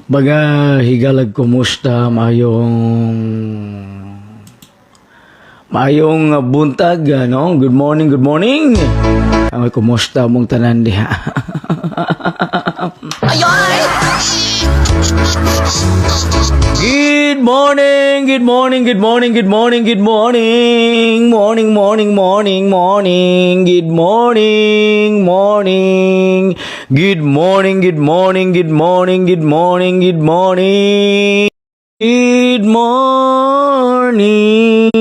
Mga higalag, kumusta? Maayong maayong buntag, ano? Good morning, good morning. Ang kumusta mong tanan diha? Good morning, good morning, good morning, good morning, good morning. Morning, morning, morning, morning. Good morning, morning. Good morning, good morning, good morning, good morning, good morning. Good morning.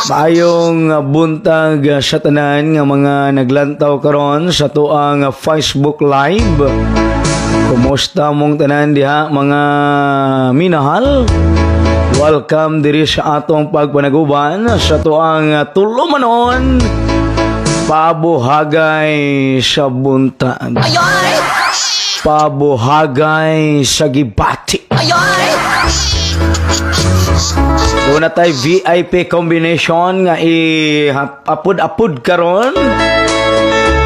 Maayong buntag sa tanan nga mga naglantaw karon sa tuang Facebook Live. Kumusta mong tanan diha, mga minahal? Welcome diri sa atong pagpanaguban sa tuang tulumanon, pabuhagay sa buntag. Pabuhagay sa gibati. Doon na tayo VIP combination nga i-apud-apud karon.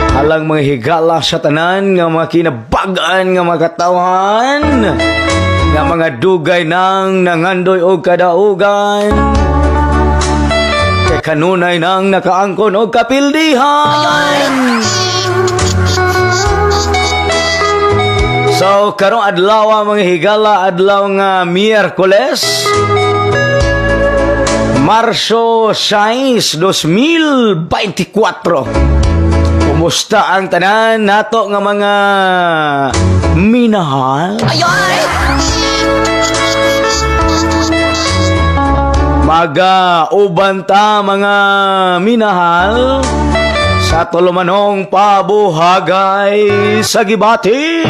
Alang mga higala sa tanan nga mga kinabagaan nga mga katawan nga mga dugay nang nangandoy og kadaugan kay kanunay nang nakaangkon og kapildihan. So karong adlaw, mga higala, adlaw nga Miyerkules, Marso 6, 2024. Kumusta ang tanan nato nga mga minahal? Maga uban ta, mga minahal, sa tulumanong pabuhagay sa gibati.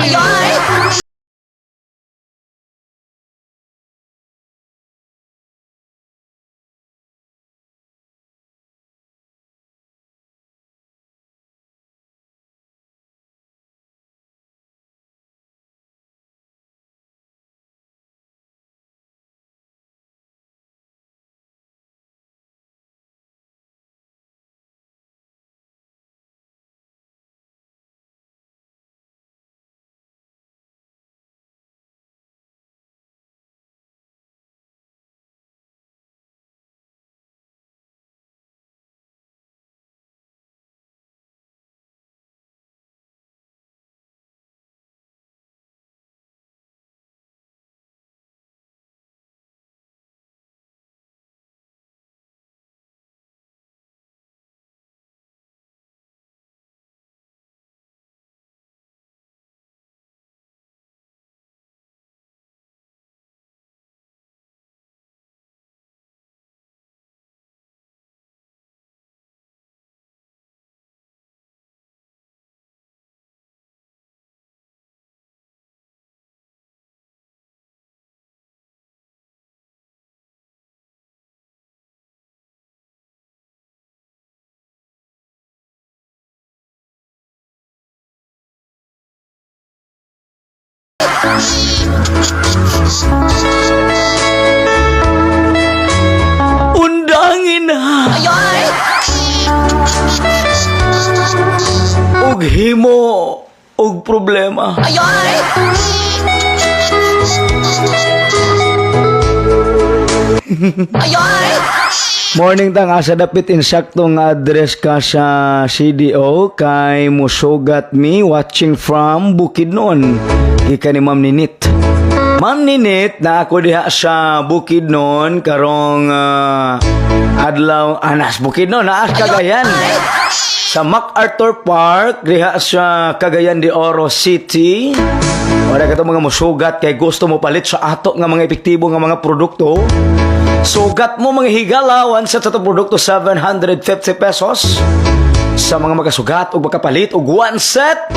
Undangin na. Og himo og problema. Morning tang, asa dapit insakto nga address ka sa CDO kay musugat mi, watching from Bukidnon. Ika ni Ma'am Ninit. Ma'am Ninit, na ako diha sa Bukidnon karong adlaw anas Bukidnon, naas Cagayan. Sa MacArthur Park diha sa Cagayan de Oro City. Wala ka mga musugat kay gusto mo palit sa ato nga mga epektibo nga mga produkto. Sugat mo, mga higala, one set sa produkto 750 pesos. Sa mga makasugat o makapalit og one set,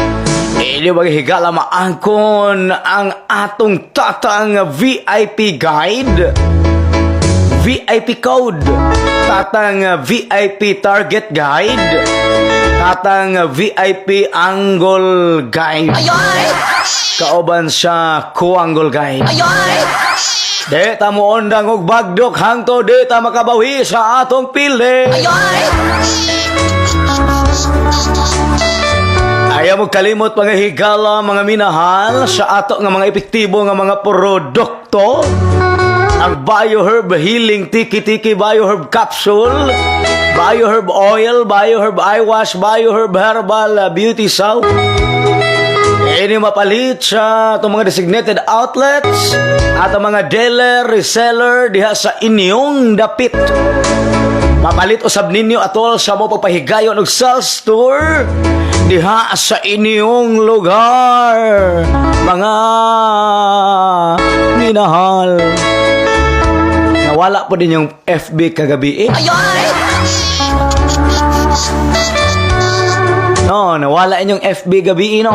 inyo, mga higala, maangkon ang atong tatang VIP guide, VIP code, tatang VIP target guide, tatang VIP angle guide. Kauban sa co-angle guide. Di ta mo undang og bagdok hangto di ta makabawi sa atong pili. Ayaw mo kalimot, mga higala, mga minahal, sa ato nga mga epektibo nga mga produkto. Ang BioHerb Healing Tiki Tiki BioHerb Capsule, BioHerb Oil, BioHerb Eye Wash, BioHerb Herbal Beauty Soap. Ini mapalit sa itong mga designated outlets at ang mga dealer, reseller diha sa inyong dapit. Mapalit usab ninyo atol sa mo pagpahigayon og sales tour diha sa inyong lugar. Mga minahal. Nawala po din yung FB kagabi eh. No, nawala inyong FB gabi no.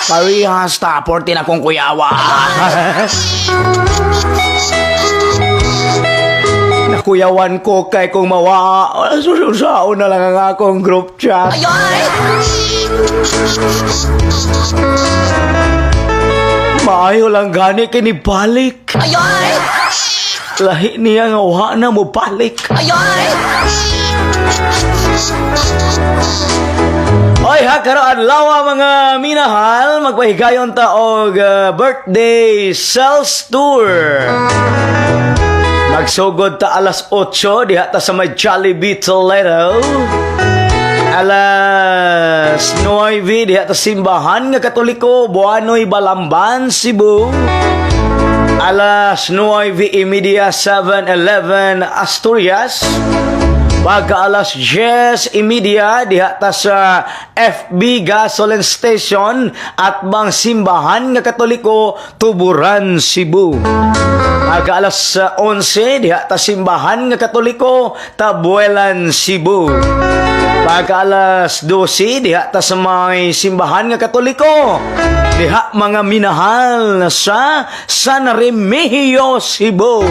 Parehas ta, 14 akong kuyawa. Nakuyawan ko kay kung mawa, sususaon na lang ang akong group chat. Maayo lang gani kini balik. Lahi niya nga wa na mo balik. Oy ha, karon adlaw, mga minahal, magpahigayon ta og birthday sales tour. Magsugod ta alas 8 diha ta sa may Jollibee Toledo. Alas 9 diha ta simbahan nga Katoliko, Buanoy, Balamban, Cebu. Alas 9:30, 7-Eleven Asturias. Pagka alas 10:30 diha ta sa FB Gasoline Station at bang simbahan nga Katoliko, Tuburan, Cebu. Pagka alas 11 diha ta simbahan nga Katoliko, Tabuelan, Cebu. Pagka alas 12 diha ta sa may simbahan nga Katoliko, diha, mga minahal, sa San Remigio, Cebu.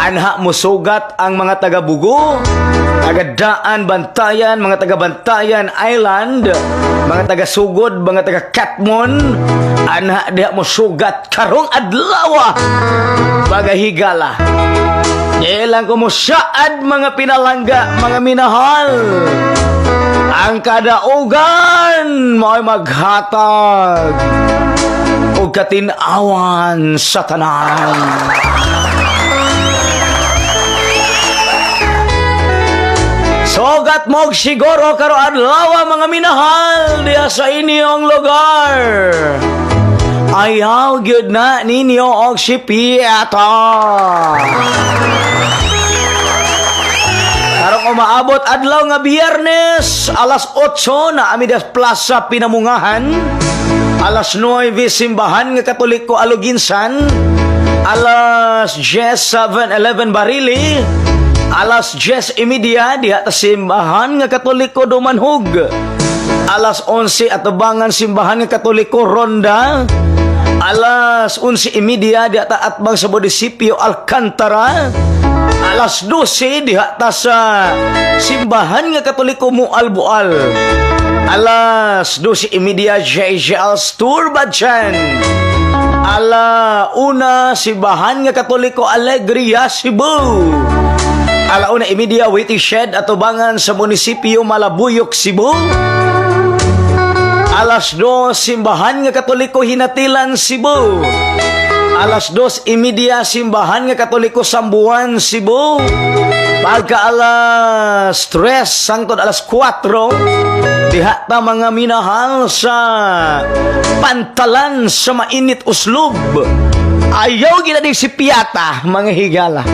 Anha musugat ang mga taga-Bugo, taga-Daan, Bantayan, mga taga-Bantayan Island, mga taga-Sugod, mga taga-Katmon, anha diha musugat karong adlaw, mga higala. Ilang ko musaad, mga pinalangga, mga minahal. Ang kadaugan mo'y maghatag og katinawan sa tanan. Sugat mo'g siguro karon adlaw, mga minahal, diha sa inyong lugar. Ayaw gyud na ninyo og sipiyata. Karong umaabot adlaw nga Biyernes, alas 8 na ami das Plaza Pinamungahan. Alas 9, simbahan nga Katoliko, Aloguinsan. Alas 10, 7-Eleven Barili. Alas 10:30 diha ta simbahan nga Katoliko, Dumanhog. Alas 11, atubangan simbahan nga Katoliko, Ronda. Alas 11:30 diha ta atbang sa munisipyo Alcantara. Alas 12 diha ta sa simbahan nga Katoliko, Moalboal. Alas 12:30, JJL Store Badjan. Ala 1, simbahan nga Katoliko, Alegria, Cebu. Ala 1:30, waiting shed atubangan sa munisipyo Malabuyok, Cebu. Alas 2, simbahan nga Katoliko, Ginatilan, Cebu. Alas 2:30, simbahan nga Katoliko, Sambuan, Cebu. Pagka alas 3, sangtod alas 4, diha ta, mga minahal, sa pantalan sa mainit uslob. Ayaw gina si Piata, mga higala.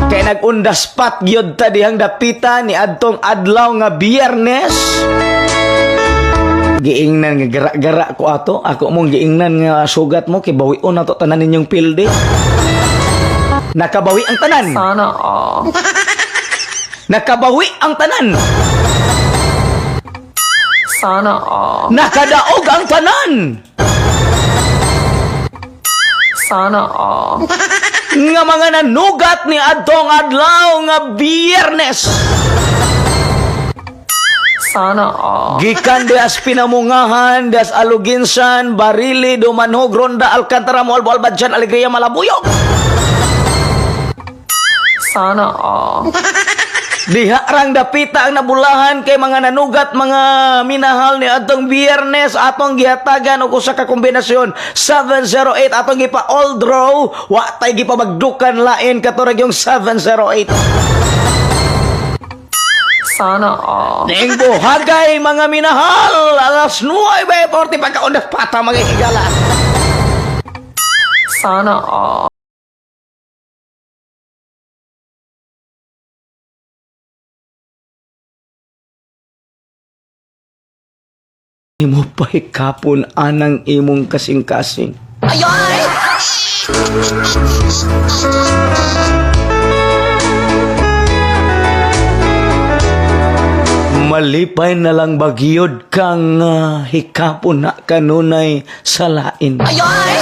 Kay nag-undaspat gyud ta dihang dapita ni adtong adlaw nga Biyernes. Giingnan nga gara-gara ko ato, ako mong giingnan nga sugat mo kay bawion nato tanan ninyong pildi. Nakabawi ang tanan. Sana all. Nakabawi ang tanan. Sana all. Nakadaog ang tanan. Sana all. Nga mga nanugat ni adtong adlaw nga Biyernes. Sana all. Gikan dias Pinamungahan, dias Aloguinsan, Barili, Dumanhog, Ronda, Alcantara, Moalboal, Badjan, Alegria, Malabuyok. Sana all. Diha rang dapita ang nabulahan kay mga nanugat, mga minahal, ni atong Biyernes atong gihatagan og usa ka kombinasyon 708, atong gipa all draw, wa tay gipabagdukan lain kato ra yung 708. Sana all. Ning buhagay, mga minahal, alas 9:40 pagkaundas pata, mga higala. Sana all. Imo pahikapon anang imong kasing-kasing. Ayoy! Malipay na lang bagyod kang hikapon na kanunay sa lain. Ayoy!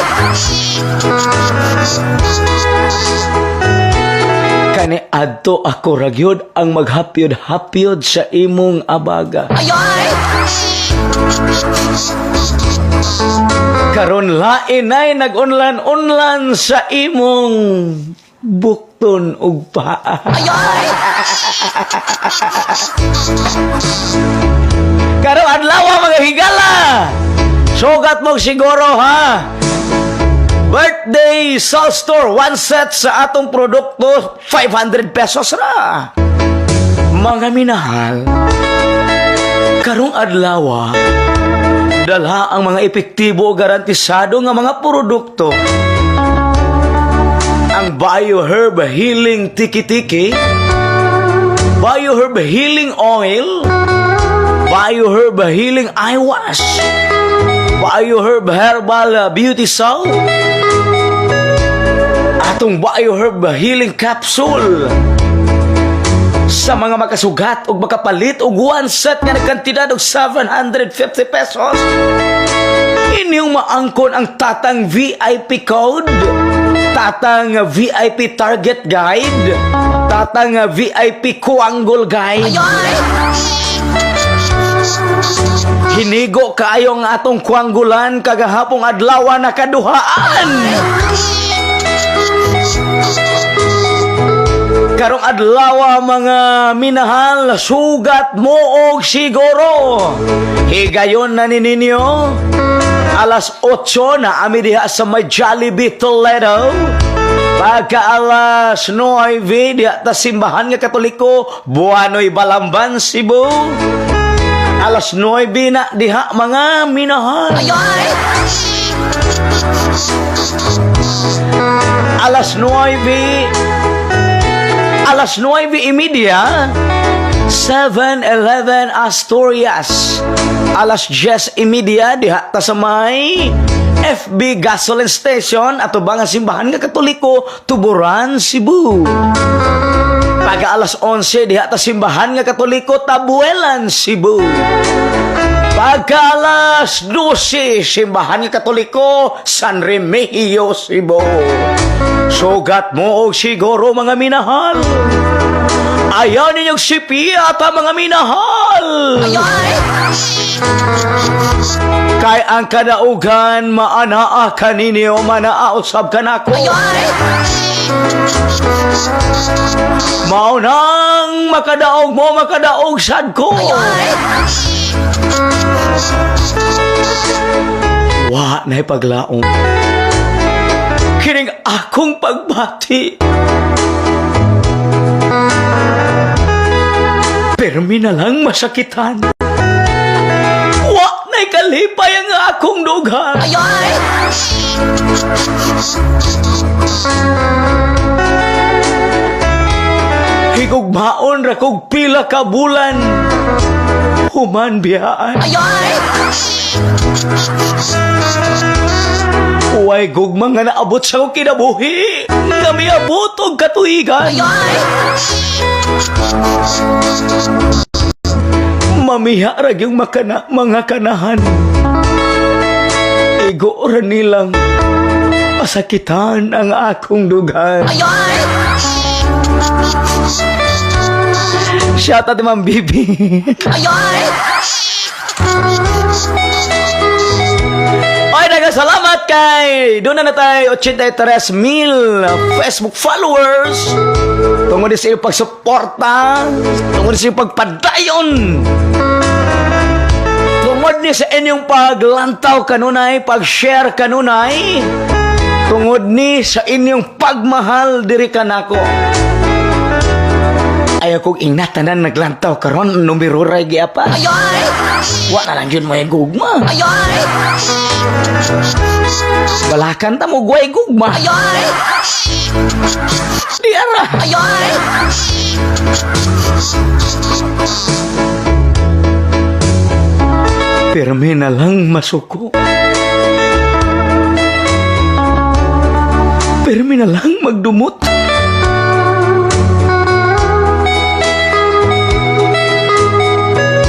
Kani adto ako ragyod ang maghapyod-hapyod sa imong abaga. Ayoy! Karon lain ay nag-unlan-unlan sa imong bukton ug paa. Ayoy! Karong adlaw, mga higala. Sugat mo siguro ha. Birthday Salt Store, one set sa atong produkto, 500 pesos ra. Mga minahal, karong adlaw, dala ang mga epektibo, garantisado nga mga produkto. Ang BioHerb Healing Tiki-Tiki, BioHerb Healing Oil, BioHerb Healing Eye Wash, BioHerb Herbal Beauty Soap, atong BioHerb Healing Capsule. Sa mga makasugat o makapalit og one set nga nagkantidad og 750 pesos, inyong maangkon ang Tatang VIP Code, Tatang VIP Target Guide, Tatang VIP Kuanggol Guide. Ayoy! Hinigo kaayo ang atong kuanggulan kagahapong adlaw, nakaduhaan. Karong adlaw, mga minahal, sugat mo og siguro. Higayon na ni ninyo. Alas 8 na ami diha sa may Jollibee Toledo. Pagka alas 9 diha ta simbahan nga Katoliko, Buanoy, Balamban, Cebu. Alas 9 na diha, mga minahal. Ayoy! Alas 9, alas 9:30, 7-Eleven Asturias. Alas 10:30 diha ta sa may FB Gasoline Station atubang ang simbahan nga Katoliko, Tuburan, Cebu. Pagka alas 11 diha ta simbahan nga Katoliko, Tabuelan, Cebu. Pagka alas 12, simbahan nga Katoliko, San Remigio, Cebu. Sugat mo og siguro, mga minahal. Ayaw ninyong sipiyata, mga minahal. Ayoy! Kay ang kadaugan maanaa kaninyo, manaa usab kanako. Ayoy! Mao nang makadaog mo, makadaog sad ko. Ayoy! Wa na'y paglaom. Kining akong pagbati. Permi na lang masakitan. Wa na'y kalipay ang akong dughan. Ayoy! Higugmaon ra kog pila ka bulan. Human biyaan. Ayoy! Way gugma nga naabot sa akong kinabuhi nga miabot og katuigan. Ayoy! Mamiha ra gyung makana mga kanahan. Igo ra nilang masakitan ang akong dughan. Ayoy! Shout out Ma'am Bibi. Ayoy! Ay, daghang Daghang salamat kay duna na tay 83 mil Facebook followers. Tungod sa iyong pagsuporta, tungod sa iyong pagpadayon. Tungod ni sa inyong paglantaw kanunay, pag-share kanunay, tungod ni sa inyong pagmahal diri kanako. Ayaw kong ingna tanan naglantaw karon, numero ray giapa. Wa na lang yun mo gugma. Balakan ta mo gway gugma. Di ara. Pirmi na lang masuko. Pirmi na lang magdumot.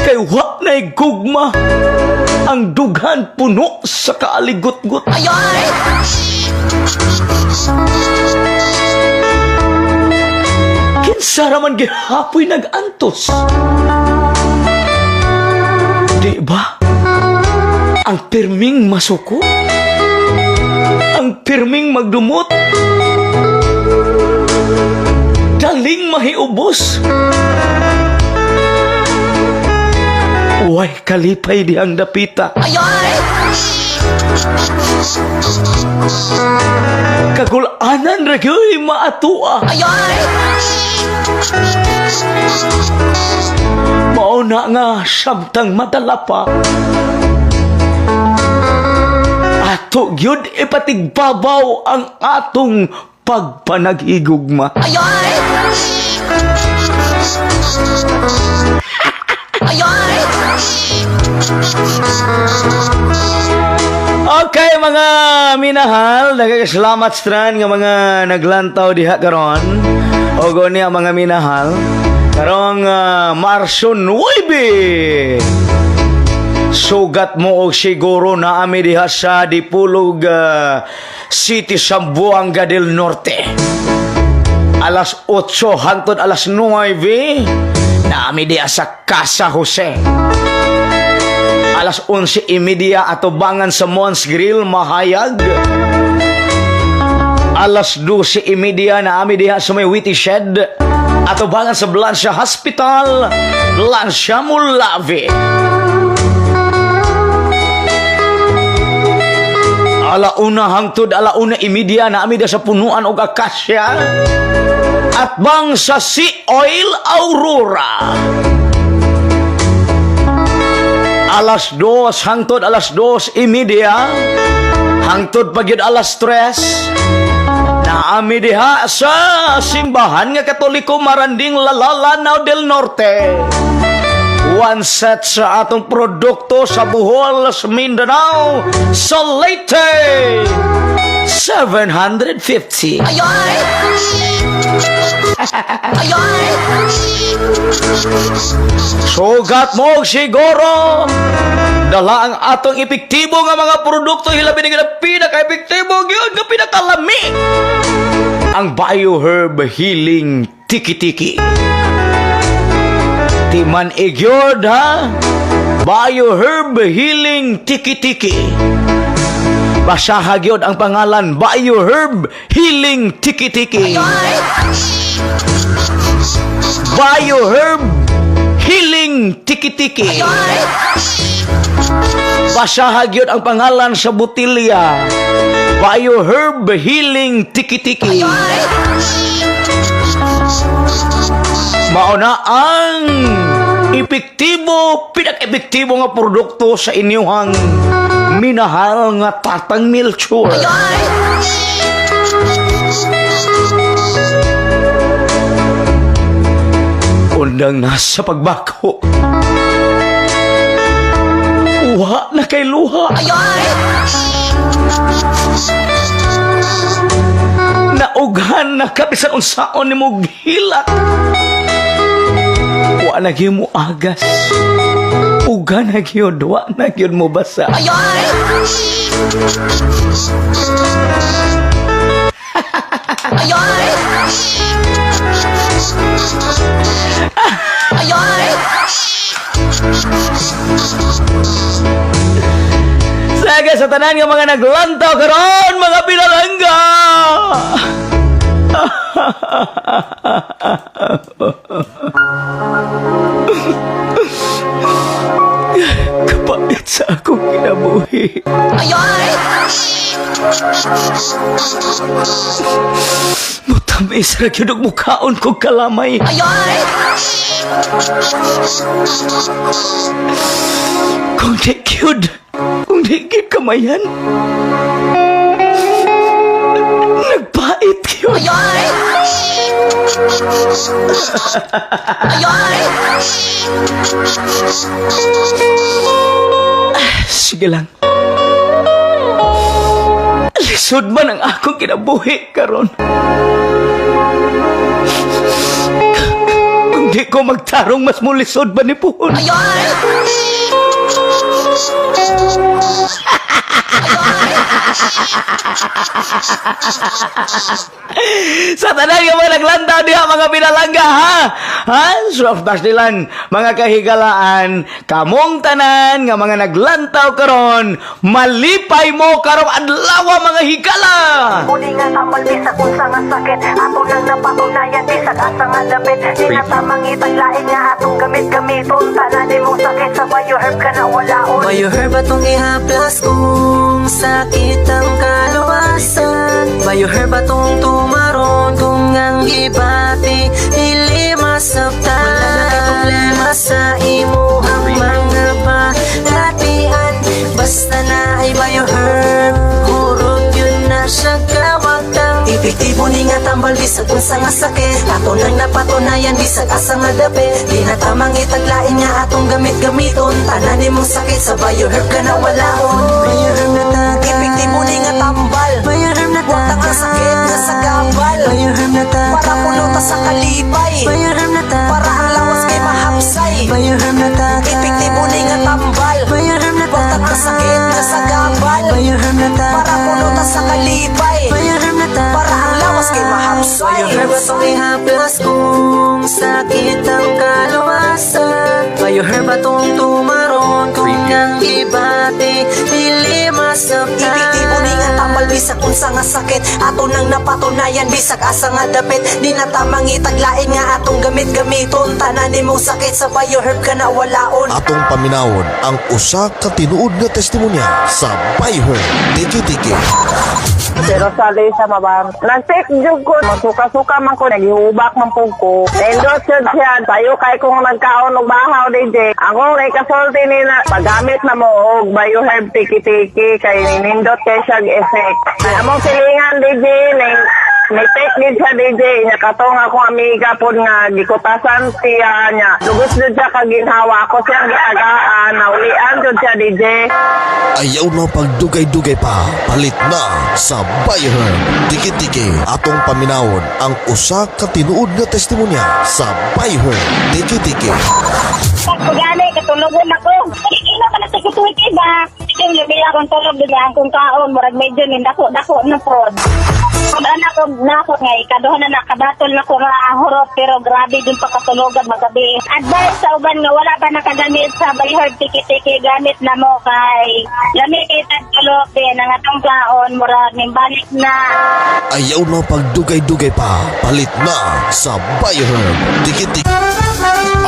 Kay wa na'y gugma. Ang dughan puno sa kaaligot-got. Kinsa raman gihapoy nag-antos? Di ba? Ang pirming masuko? Ang pirming magdumot? Daling mahiubos? Way kalipay dihang dapita. Kagulanan ra gyud maatua. Mao na nga samtang madala pa, ato gyud ipatigbabaw ang atong pagpanaghigugma. Okay, mga minahal, nagkakasalamat stran nga mga naglantaw diha karon. O niya, mga minahal, karong Marso 9. Sugat mo og siguro na ami diha sa Dipolog City, Zamboanga del Norte. Alas 8 hangtod alas 9 na ami diha sa Casa Jose. Alas 11:30, atubangan sa Mons Grill, Mahayag. Alas 12:30 na ami diha sa may Witty Shed, atubangan sa Blancia Hospital, Blancia, Molave. 1:00 hangtod 1:30 na ami diha sa punuan og akasya, atbang sa Sea Oil, Aurora. 2:00 hangtod 2:30 hangtod pagyud 3:00 naami diha sa simbahan nga Katoliko, Maranding, Lanao del Norte. One set sa atong produkto sa Bohol, sa Mindanao, sa Leyte, 750. Sugat mo og siguro. Dala ang atong epektibo nga mga produkto, hilabi nga pinaka-epektibo gyud nga pinakalami. Ang BioHerb Healing Tiki-Tiki. Timan igyod ha. BioHerb Healing Tiki-Tiki. Basaha gyud ang pangalan, BioHerb Healing Tiki-Tiki. BioHerb Healing Tiki-Tiki. Basaha gyud ang pangalan sa botilya. BioHerb Healing Tiki-Tiki. Mao na ang epektibo, pinak-epektibo nga produkto sa inyuhang minahal nga Tatang Melchor. Undang nasa pagbako. Wa na kay luha. Naughan na ka bisan unsaon nimo hilak. Wa na gyud mo agas. Uga na gyud, wa na gyud mo basa. Sige sa tanan nga mga naglantaw karon, mga pinalangga. Kapait sa akong kinabuhi. Mutamis ra gyud og mukaon kog kalamay. Kung di gyud kamayan. Nagpait gyud. Sige lang. Lisod man ang akong kinabuhi karon. Kung di ko magtarong, mas mulisod ba ni Puhon? Sa tanan nga mga naglantaw diha, mga pinalangga, ha. Ha? Soft Basilan, mga kahigalaan, kamong tanan nga mga naglantaw karon, malipay mo karong adlaw, mga higala. Muli nga kapal bisag unsa nga sakit, ato nang napatunayan bisag asa nga dapit. Di na tamang itaglain nga atong gamit-gamiton. Tanan nimong sakit sa Bioherb ka na walaon. Bioherb atong ihaplas kung sakit ang kaluwasan. Bioherb atong tumaron kung ang gibati dili masabtan. Wala na kay problema sa imuhang mga balatian, basta na ay Bioherb, hurot yun na siya kawatang. Epektibo ni nga tambal bisag unsa nga sakit, ato nang napatunayan bisag asa nga dapit. Di na tamang itaglain nga atong gamit-gamiton. Tanan nimong sakit sa Bioherb ka na walaon. Bioherb na tagay. Epektibo ni nga tambal. Bioherb na Watang ang sakit nga sa gabal. Bioherb na tagay. Para puluta sa kalipay. Bioherb na tagay. Para ang lawas kay mahapsay. Bioherb na tagay. Epektibo ni nga tambal. Bioherb na Watang ang sakit nga sa gabal. Bioherb na tagay. Para puluta sa kalipay. Bioherb na tagay. Para ang lawas kay mahapsay. Bioherb atong ihaplas kung sakit ang kaluwasan. Bioherb atong tumaron kung ang gibati dili masabtan. Epektibo ni nga tambal bisag unsa nga sakit, ato nang napatunayan bisag asa nga dapit. Di na tamang itaglain nga atong gamit-gamiton. Tanan nimong sakit sa Bioherb ka na walaon. Atong paminawon ang usa ka tinuod nga testimonya sa Bioherb Tiki Tiki. Pero sa sa mabang. Nag-take jud ko, masuka-suka man ko, naghihubak man po ko. Endorse jud siya, sayo kay kung nagkaon og bahaw DJ. Ako kay kasulti ni na paggamit na mo og Bioherb tiki-tiki kay nindot kay siya og effect. Ay, among silingan DJ ning may take din siya DJ niya katong akong amiga pod nga gikutasan siya niya. Lugos jud siya kaginhawa ako siyang giagaan, naulian jud siya DJ. Ayaw na pagdugay-dugay pa, palit na sa Bioherb Tiki Tiki. Atong paminawon ang usa ka tinuod nga testimonya sa Bioherb Tiki Tiki. Pagani, katulogon ako. Ino ka na sa kutuwit iba. Yung labi akong tulog, bigla akong kaon. Murag medyo nindako, dako na pod. Pag anak ko, nako nga, ikaduha na nakabatol na ko nga hurot, pero grabe din pagkatulogan magabi. Advice sa uban nga wala pa nakagamit sa Bioherb tiki-tiki, gamit na mo kay lami kay tagtulog din ang atong kaon, murag nimbalik na. Ayaw na pagdugay-dugay pa, palit na sa Bioherb Tiki Tiki.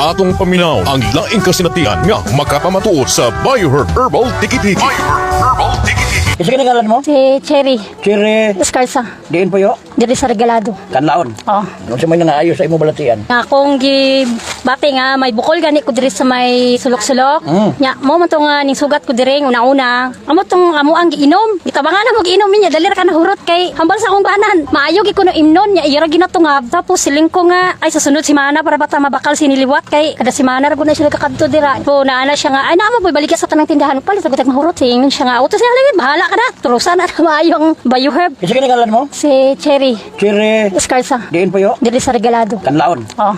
Atong paminaw ang laing kasinatian nga makapamatuod sa Bioherb Herbal Tiki Tiki. Bioherb Herbal Tiki Tiki. Kasi kinagalan mo? Si Cherry Chiri, Escarza, diin po yo, diri sa Regalado. kanlaon. Oh. Kung sa may nangaayos sa imo balatian. Nga akong gi bati nga may bukol gani ko diri sa may sulok-sulok. Nya mo man to nga ning sugat ko diri una-una. Amo tong amo ang giinom. Gitabangan na mo giinom niya dali ra ka nahurot kay hambal sa akong banan. Maayo gi kuno imnon nya iya ra ginatungab. Tapos siling ko nga ay sa sunod semana para bata mabakal siniliwat kay kada semana ra gud na sila kakadto dira. Po naana siya nga ay naa mo boy balik sa tanang tindahan palit sa mahurot singon siya nga utos niya lagi bahala ka na. Turusan na maayo ang Bioherb. Kasi kinagalan mo? Si Cherry Chiri, Escarza, diin po yo, diri sa Regalado. kanlaon. Oh.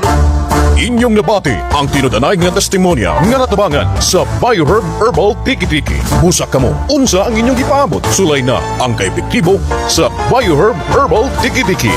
Inyong nabati ang tinud-anay nga testimonya nga natabangan sa Bioherb Herbal Tiki Tiki. Busa kamo, unsa ang inyong gipaabot? Sulay na ang kaepektibo sa Bioherb Herbal Tiki Tiki.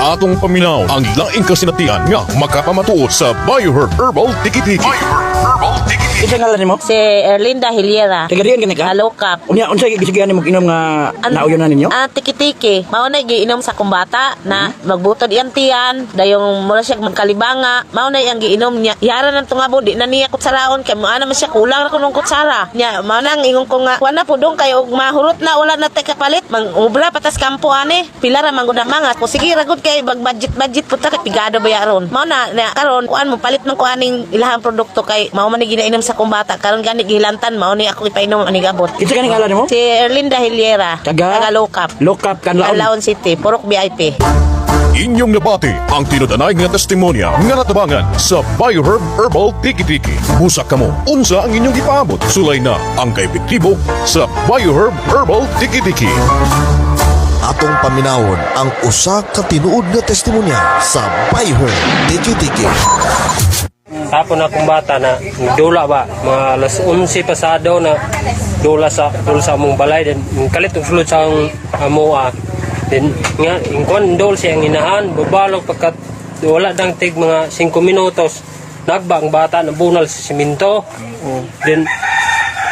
Atong paminaw ang laing kasinatian nga makapamatuod sa Bioherb Herbal Tiki-Tiki. Bioherb Herbal Tiki-Tiki. Kinsa ngalan nimo? Si Erlinda Hiliera. Taga diyan gani ka? Alokap. Unya unsay gisigian nimo inom nga nauyon na ninyo? Ah, tiki-tiki. Mao na giinom sa akong bata na magbutod iyang tiyan, dayong mura siya magkalibanga. Mao na iyang giinom niya. Yara ng tungabo di na niya kutsaraon kay mo ana man siya kulang ra kunong kutsara. Nya mao na ang ingon ko nga wala po dong kay og mahurot na wala na tay kapalit. Mang ubra patas kampo ani. Pila ra man gud ang mga. Kung sige ra gud kay bag budget budget pud ta kay pigado ba ron. Mao na, na karon kuan mo palit man ko aning ilahang produkto kay mao man ni ginainom sa akong bata. Karon gani gihilantan mao ni ako ipainom ani gabot. Kinsa gani ngalan nimo? Si Erlinda Hiliera. Taga? Taga Lokap. Lokap Kanlaon. Canlaon City, Purok VIP. Inyong nabati ang tinudanay nga testimonya nga natabangan sa Bioherb Herbal Tiki-Tiki. Busa kamo, unsa ang inyong gipaabot? Sulay na ang kaepektibo sa Bioherb Herbal Tiki-Tiki. Atong paminawon ang usa ka tinuod nga testimonya sa Bioherb Tiki-Tiki. Tapon akong bata na dula ba mga alas 11 pasado na dula sa among balay, then kalit og sulod sa ang amoa, then nga ingkon dol siya ang inahan babalog pagkat wala dang tig mga 5 minutos nagba ang bata na bunal sa simento. Then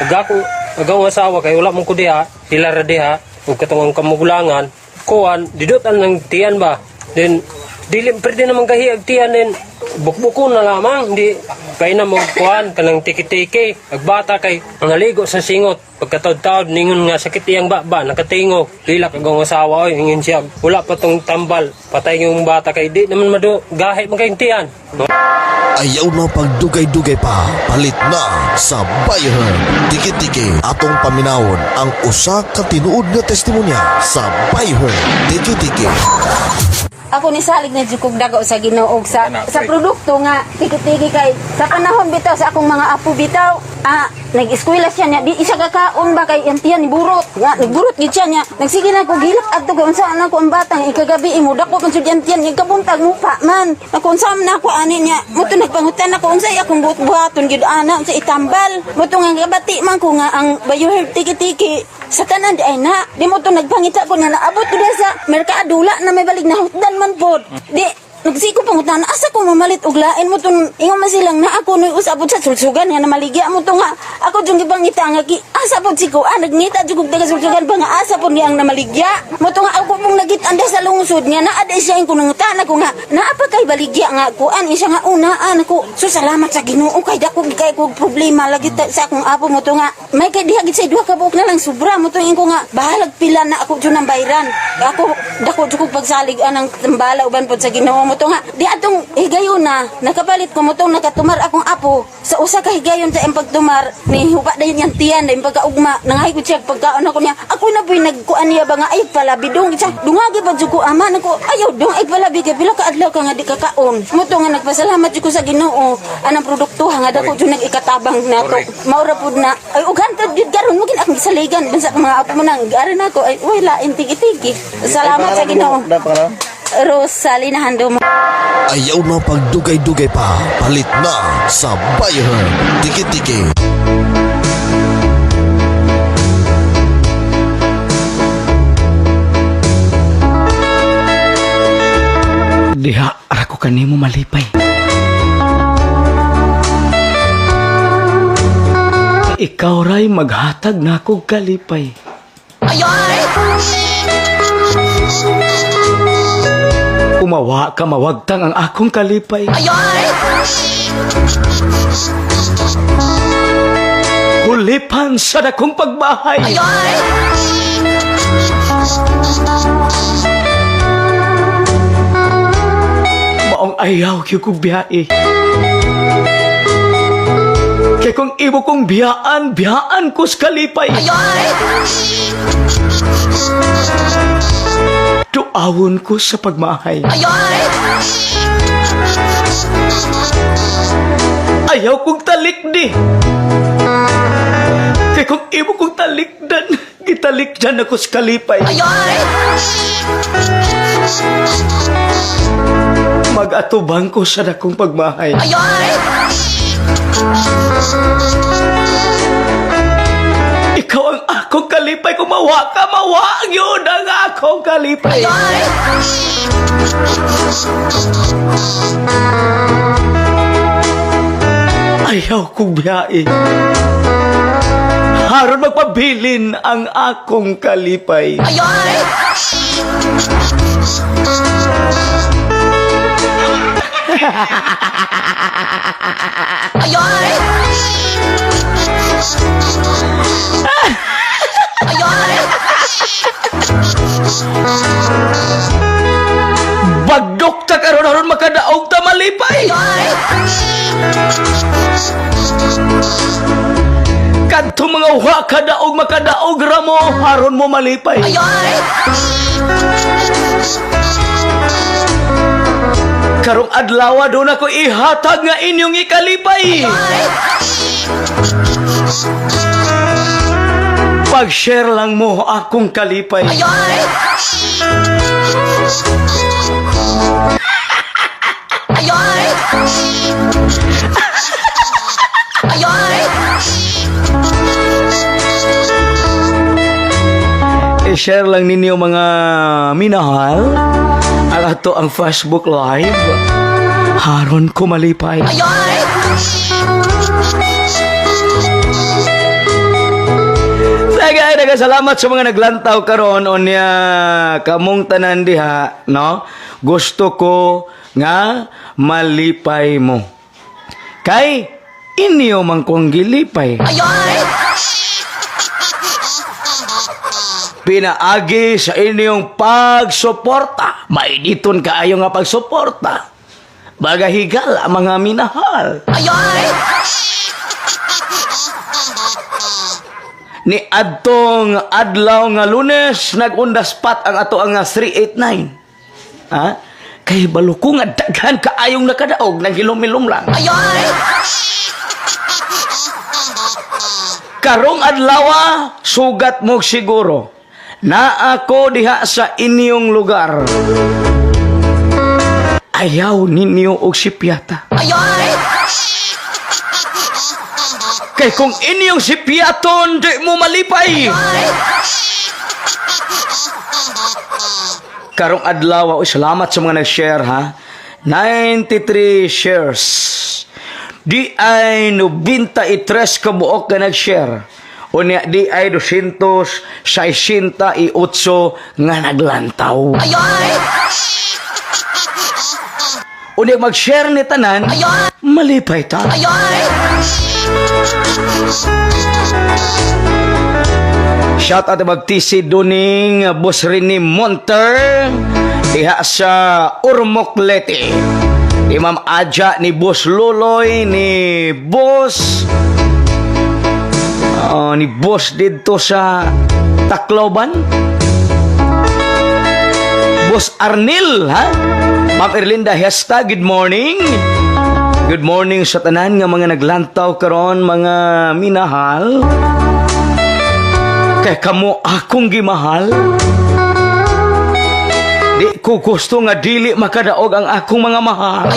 ug ako ug ang asawa kay wala mong ko diha, sila ra diha ug katong ang kamugulangan kuan didutan ng tiyan ba, then dili pwede naman gahi ag tiyan, then bukbukon na lamang di kay na mo kuan kanang tiki-tiki. Ag bata kay ang naligo sa singot pagkataod-taod ningon nga sakit iyang baba nakatingog hilak ag ang asawa, oy, ingon siya wala pa tong tambal patay yung bata kay di naman madu gahi man kayong tiyan. Ayaw na pagdugay-dugay pa, palit na sa Bioherb Tiki-Tiki. Atong paminawon ang usa ka tinuod nga testimonya sa Bioherb Tiki-Tiki. Ako ni salig na jud kog dako sa Ginoo sa produkto nga tiki-tiki kay sa panahon bitaw sa akong mga apo bitaw, nag-eskwela siya niya di isa kakaon ba kay ang tiyan ni burot nga nagburot gid siya niya nagsige na ko gilak adto kay unsa na ko ang batang ikagabi imo dako man jud ang tiyan ikabuntag mo pa man ako unsa man ako ani niya mo to nagpangutan ako unsay akong buhat-buhaton gid ana unsa itambal mo to nga gabati man ko nga ang Bioherb tiki-tiki sa tanan di ay na di mo to nagpangita ko nga naabot ko diha sa merkado wala na may balig na hutdan man pod di nagsiko pangutan asa ko mamalit og lain mo tun ingon man silang na ako noy usabot sa sulsugan nga namaligya mo to nga ako jung gipangita nga ki asa pod si ko nagngita jud kog taga sulsugan pa nga asa pod niya ang namaligya mo to nga ako pong nagit-an sa lungsod nga naa di siya ing kunangutan ako nga naa pa kay baligya nga kuan siya nga unaan ako. So salamat sa Ginoo kay dako gid kay kog problema lagi sa akong apo mo to nga may kay diha gid sa duha ka buok na lang sobra mo to ko nga bahalag pila na ako jud ng bayran ako dako jud kog pagsalig anang tambala uban pod sa Ginoo mo to nga di atong higayon na nakapalit ko mo tong nakatumar akong apo sa usa ka higayon sa iyang pagtumar ni huba dayon yang tiyan dayon pagkaugma nangahi ko siya pagkaon ako niya ako na po'y nagkuan niya ba nga ay palabi dong siya dungagi pa jud ko ama nako ayaw dong ay palabi kay pila ka adlaw ka nga di ka kaon mo to nga nagpasalamat jud ko sa Ginoo anang produkto nga dako jud nag-ikatabang nato maura pud na ay ugantad jud karon mo gin akong gisaligan bansa mga apo mo nang garan ako ay wala intigi-tigi salamat sa Ginoo. Rosalina Handomo. Ayaw na pagdugay-dugay pa, palit na sa Bioherb Tiki-Tiki. Diha ako kanimo malipay. Ikaw ray maghatag na akong kalipay. Umawa ka mawagtang ang akong kalipay. Hulipan sa dakong pagbahay. Maong ayaw kyo kong biyae. Kaya kung imo kong biyaan, biyaan ko sa kalipay. Tuawon ko sa pagmahay. Ayaw kong talikdi. Kaya kung imo kong talikdan, gitalikdan ako sa kalipay. Mag-atubang ko sa dakong pagmahay. Ikaw Ikaw ang akong kalipay. Kung mawa ka, mawa yun ang akong kalipay. Ayaw kong biyahe. Haron magpabilin ang akong kalipay. Bagdok ta karon aron makadaog ta malipay. Kadto mga wa kadaog makadaog ra mo aron mo malipay. Karong adlaw doon ako ihatag nga inyong ikalipay. Pag-share lang mo akong kalipay. I-share lang ninyo mga minahal ang ato ang Facebook Live. Haron ko malipay. Tagay, salamat sa mga naglantaw karon unya kamong tanan diha, no? Gusto ko nga malipay mo. Kay inyo man kong gilipay. Pinaagi sa inyong pagsuporta. Mainiton kaayo nga pagsuporta. Bagahigal ang mga minahal. Ni adtong adlaw nga Lunes nag-undaspat ang ato ang 389. Ha? Kay baluko nga daghan kaayong nakadaog naghilom-hilom lang. Karong adlaw sugat mo siguro. Na ako diha sa inyong lugar. Ayaw ninyo og sipyata. Kay kung inyong sipyaton, di mo malipay. Karong adlaw, oy, salamat sa mga nag-share ha. 93 shares. Di ay 93 kabuok ka nag-share. Unya di ay 268 nga naglantaw. Unya mag-share ni tanan, malipay ta. Shout out magtisi duning Boss Rene Monter diha sa Ormoc Leyte. Ni Ma'am Aja ni Boss Loloy ni Boss ni Boss didto sa Tacloban. Boss Arnil ha. Ma'am Erlinda Hesta, good morning. Good morning sa tanan nga mga naglantaw karon mga minahal. Kay kamo akong gimahal. Di ko gusto nga dili makadaog ang akong mga mahal.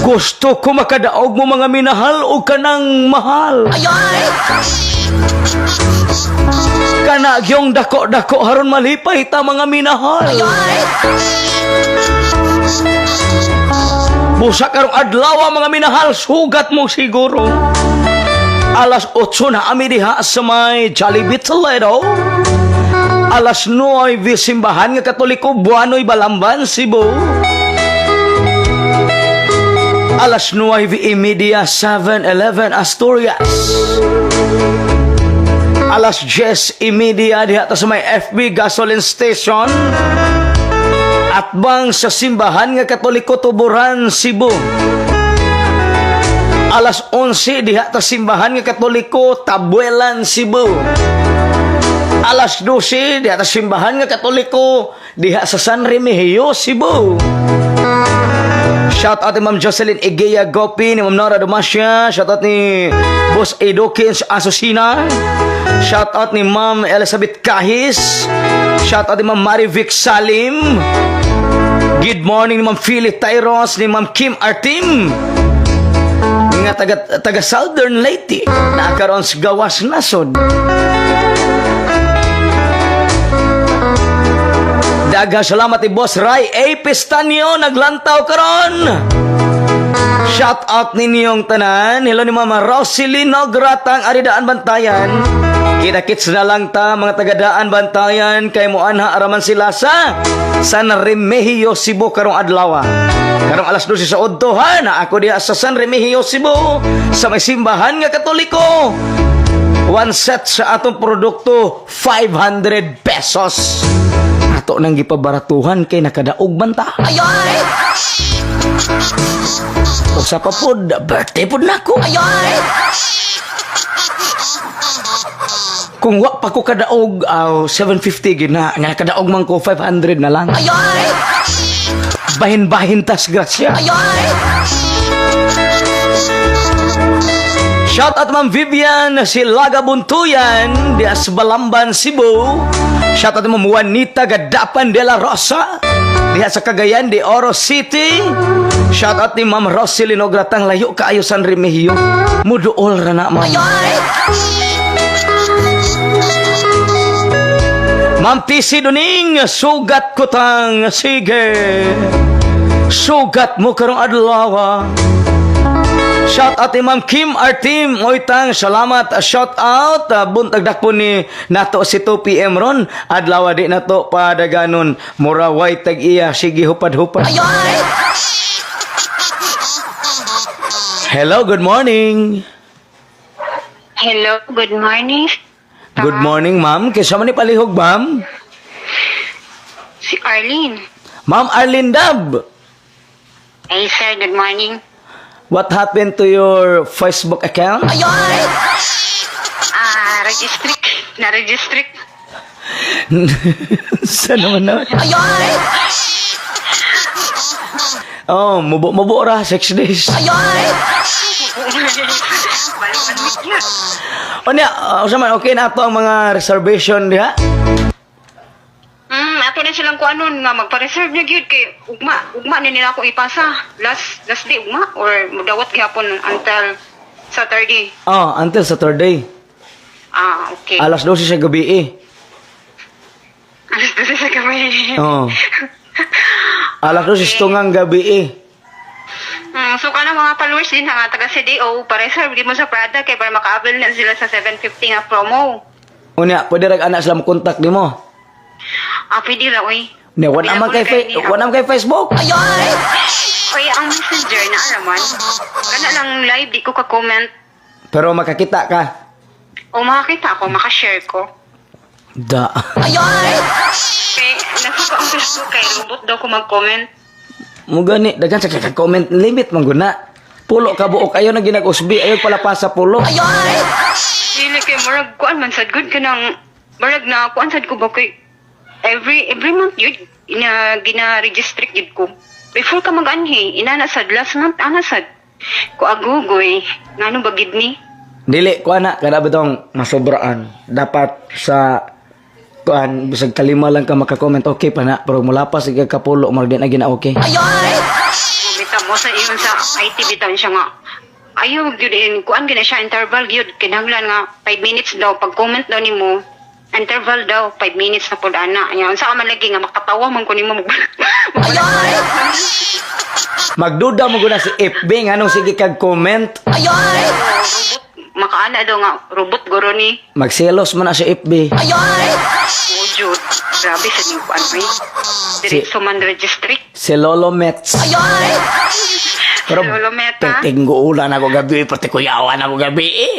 Gusto ko makadaog mo mga minahal o kanang mahal. Kana gyong dako-dako haron malipay ta mga minahal. Busa karong adlaw mga minahal, sugat mo siguro. Alas 8 na ami diha sa may Jollibee Toledo. Alas 9 simbahan nga Katoliko Buanoy Balamban, Cebu. Alas 9:30 7-Eleven Asturias. Alas 10:30 diha ta sa may FB Gasoline Station. Atbang sa simbahan nga Katoliko Tuburan, Cebu. Alas 11 diha ta simbahan nga Katoliko Tabuelan, Cebu. Alas 12 diha ta simbahan nga Katoliko diha sa San Remigio, Cebu. Shout out ni Ma'am Jocelyn Egea Gopi, ni Ma'am Nora Dumasya, shout out ni Boss Edokins Asusina, shout out ni Ma'am Elizabeth Kahis, shout out ni Ma'am Marivic Salim. Good morning ni Ma'am Philip Tyros, ni Ma'am Kim Artim. Nga taga, taga Southern Leyte na karon sa gawas nasod. Daghang salamat ni Boss Ray A. Pistanyo naglantaw karon. Shout out ninyong tanan. Hello ni Mama Rosaline Nogratang Aridaan Bantayan. Kita-kits na lang ta mga tagadaan Bantayan kay moanha araman sila sa San Remigio Cebu karong adlaw. Karong alas 12 sa udto ha na ako diha sa San Remigio Cebu sa may simbahan nga Katoliko. One set sa atong produkto, 500 pesos. Ato nang gipabaratuhan kay nakadaog man ta. Usa pa pod, birthday pod nako. Kung wa pa ko kadaog, aw 750 gid na. Nga nakadaog man ko 500 na lang. Bahin-bahin tas grasya. Shout out Ma'am Vivian Silaga Buntuyan di Asbalamban, Cebu. Shout out Ma'am Juanita Gadapan de la Rosa diha sa Cagayan de Oro City. Shout out ni Ma'am Roselyn Ogratang layo kaayo San Remigio. Muduol ra na, Ma'am. Ma'am TC Duning, sugat ko tang sige. Sugat mo karong adlaw. Shout out ni Ma'am Kim Artim Oitang, salamat. Shout out buntag dakpo ni nato si 2 PM ron. Adlaw di nato padaganon. Muraway tag iya sige hupad-hupad. Hello, good morning. Hello, good morning. Good morning, ma'am. Kinsa man ni palihog, ma'am? Si Arlene. Ma'am Arlene Dab. Hey sir, good morning. What happened to your Facebook account? Ah, registric. Na-registric. Sa naman naman? Oh, mubo-mubo ra, 6 days. Balik man week yun. O niya, usa man, okay na ato ang mga reservation diha? Ato na silang kuanon nga magpa-reserve na gyud kay ugma, ugma ni nila ako ipasa. Last last day ugma or mudawat gihapon until Saturday. Oh, until Saturday. Ah, okay. Alas 12 sa gabi eh. Alas 12 sa gabi. Oh. Alas 12 sa tungang gabi eh. So kana mga followers din nga taga CDO, pa-reserve gid mo sa Prada kay para maka-avail na sila sa 750 nga promo. Unya, pwede ra anak sila mo-contact nimo. Ah, pwede ra oy. Nya, wala man wala man kay Facebook. Oy, ang messenger na araman. Kana lang live di ko ka-comment. Pero makakita ka. O makakita ako, makashare ko. Da. Kay nasa ko ang Facebook kay robot daw ko mag-comment. Mo gani daghan sa kaka-comment limit man gud na. Pulo ka buok ayo na ginag-usbi ayo pala pa sa pulo. Dili kay murag kuan man sad good kanang murag na kuan sad ko ba kay every month yun ina gina-register gyud ko. Before ka mag-anhi, inana sad last month ana sad. Ko agugoy, ngano ba gid ni? Dili kuan na kada bitong masobraan. Dapat sa kuan bisag kalima lang ka maka-comment okay pa na pero mulapas ka kapulo murag di na gina okay. Bitaw mo sa iyon sa IT bitaw siya nga. Ayaw gyud in kuan gyud na siya interval gyud kinahanglan nga 5 minutes daw pag comment daw nimo interval daw 5 minutes na pud ana. Nya unsa ka man lagi nga makatawa man ko nimo. Magduda mo gud na si FB nganong sige kag comment. Robot makaana daw nga robot guro ni. Magselos man na si FB. Wujud. Grabe sa ning kuan oy. Diretso man registry. Si Lolo Mets. Pero Lolo Meta. Tingguulan ako gabi, pati kuyawan ako gabi eh.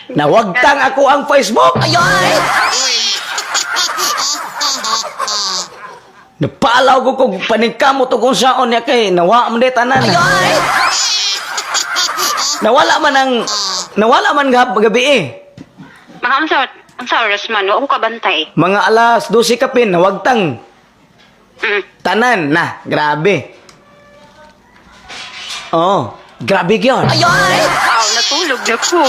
Nawagtang ako ang Facebook. Napalaw ko kung paningkamot o kung saon niya kay nawa man di tanan. Nawala man gabi eh. Mga unsa oras man wa ko kabantay. Mga alas 12 kapin nawagtang tanan na grabe. Oh, grabe gyud. Aw, natulog na ko.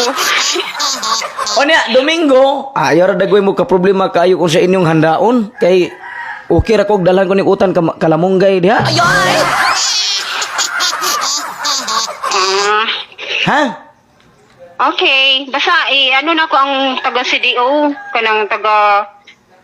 O niya, Domingo, ayaw ra dagway mo ka problema kayo kung sa inyong handaon kay okay ra kog dalhan ko ni utan kalamunggay diha. Ah, Ha? Okay, basta eh, ano na ko ang taga CDO, kanang taga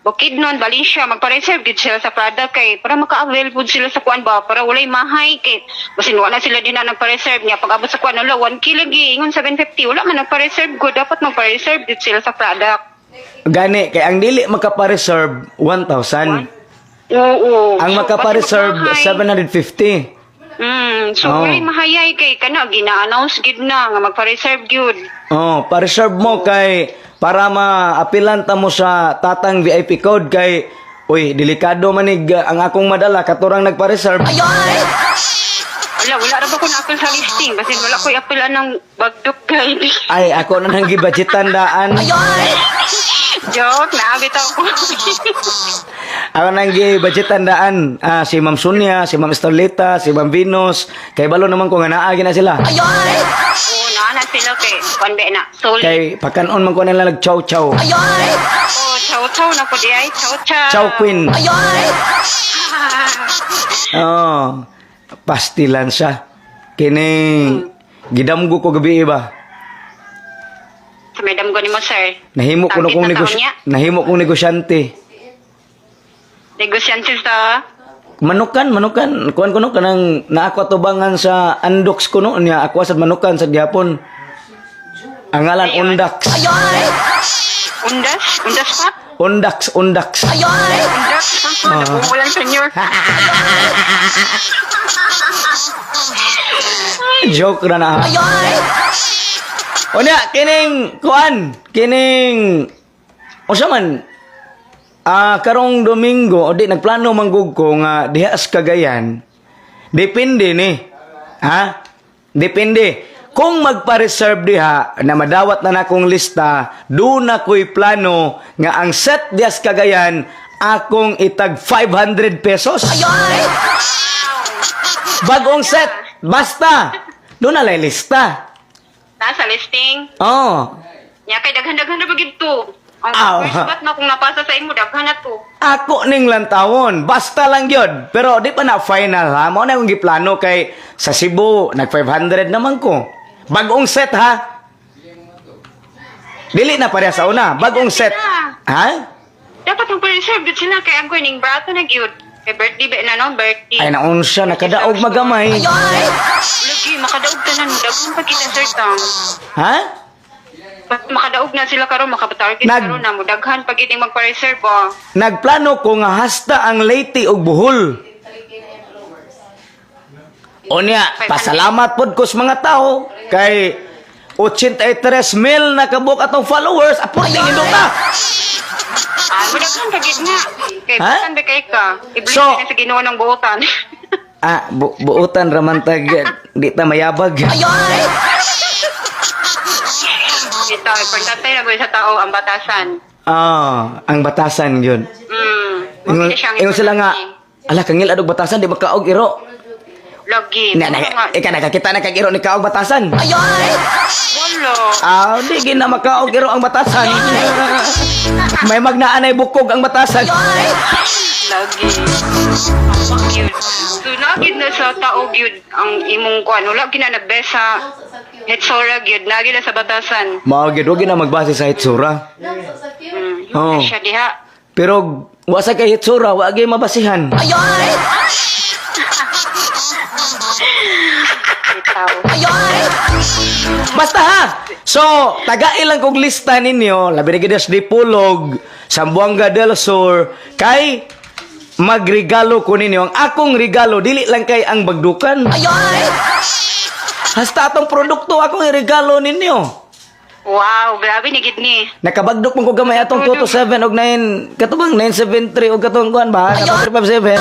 Bukidnon, Valencia, magpa-reserve gid sila sa product kay para maka-avail pud sila sa kuan ba, para walay mahay kay basin wala sila din na nagpa-reserve niya pag abot sa kuan, wala 1 kilo gi ingon 750, wala man nagpa-reserve ko, dapat magpa-reserve gid sila sa product. Gani kay ang dili makapa-reserve 1,000. Oo. Ang So, makapa-reserve basin magmahay. 750. So Oo. walay mahayay kay kana gina-announce gid na nga magpa-reserve gyud. Oh, pa-reserve mo kay para maapilan ta mo sa Tatang VIP code kay uy, delikado manig ang akong madala katurang nagpa-reserve. Wala, wala ra ba ko na-appeal sa listing basin wala ko'y appeal ng bagdok guide. Ay, ako na nang gibudgetan daan. Joke, naabit ako. Ako nang gibudgetan daan. Ah, si Ma'am Sonia, si Ma'am Estelita, si Ma'am Venus. Kay balo naman ko nga naa gina sila. Oo, naa na sila kay kuan ba na. Solid. Kay pagkanon man ko nila nag chow chow. Oh, chow chow na po di ay. Chow chow. Chow queen. Oh, pastilan siya. Kini gidamgo ko gabi ba. Sa madam ko ni mo, sir. Nahimo ko na Target kong na taon negosyo, niya. nahimo kong negosyante. Negosyante sa. Manukan, manukan. Kuan ko no kanang naa ko atubangan sa Andox ko no niya ako sa manukan sa gihapon. Ang ngalan Undax. Undas? Undas pa? Undax, Undax. Undas? Ah. Nagumulan, senyor. Joke ra na. Unya kining kuan, kining unsa man karong Domingo o di nagplano manggug ko nga diha sa Cagayan. Depende ni. Ha? Depende. Kung magpa-reserve diha na madawat na nakong lista, do na ko'y plano nga ang set diha sa Cagayan akong itag 500 pesos. Bagong set. Basta. Doon na lay lista. Nasa listing. Oh. Nya kay daghan-daghan na bagid to. Ang Aw. first bat na kung napasa sa imo daghan na to. Ako ning lantawon. Basta lang yun. Pero di pa na final ha. Mao na akong giplano kay sa Cebu, nag 500 naman ko. Bagong set ha. Dili na pareha sa una. Bagong set. Ha? Dapat magpa-reserve gid sila kay ang ning brato na gyud. Kay birthday ba na no? Birthday. Ay naon siya nakadaog magamay. Lagi makadaog tanan mo daghan pa kita sir tang. Ha? Makadaog na sila karon makatarget karon na mo daghan pag iting magpa-reserve ah. Nagplano ko nga hasta ang Leyte ug Bohol. Unya, pasalamat pod ko sa mga tao kay 83 mil na kabuk atong followers. Apod ning induta. Ah, mo daghan pa gid nga. Kay Ha? butan ba kay ka? Iblis So- na sa Ginoo ng buotan. Ah, buutan raman tag di ta mayabag. Ito, importante na gud sa tao ang batasan. Ah, ang batasan yun. Ingon, Ingon, siyang ingon sila nga, ala kangil adog batasan di makaog iro. Lagi. Na, na, ika nakakita na kag iro ni kaog batasan. Wala. Ah, di gina makaog iro ang batasan. May magnaan ay bukog ang batasan. Lagi. Yun. So, lagi na sa tao gyud ang imong kuan. Wala gina nagbesa sa hetsora gyud. Lagi na sa batasan. Mao gyud wag na magbase sa hitsura. Oh. Oh. Siya diha. Pero wa sa kay hitsura, wa gyud mabasihan. Bitaw. Basta ha. So, tagai lang kog lista ninyo, labi na gid sa Dipolog, Zamboanga del Sur, kay magregalo ko ninyo. Ang akong regalo dili lang kay ang bagdukan. Hasta atong produkto akong iregalo ninyo. Wow, grabe ni gid ni. Nakabagdok man ko gamay atong 227 og 9 katubang 973 og katong kuan ba? Katong 357.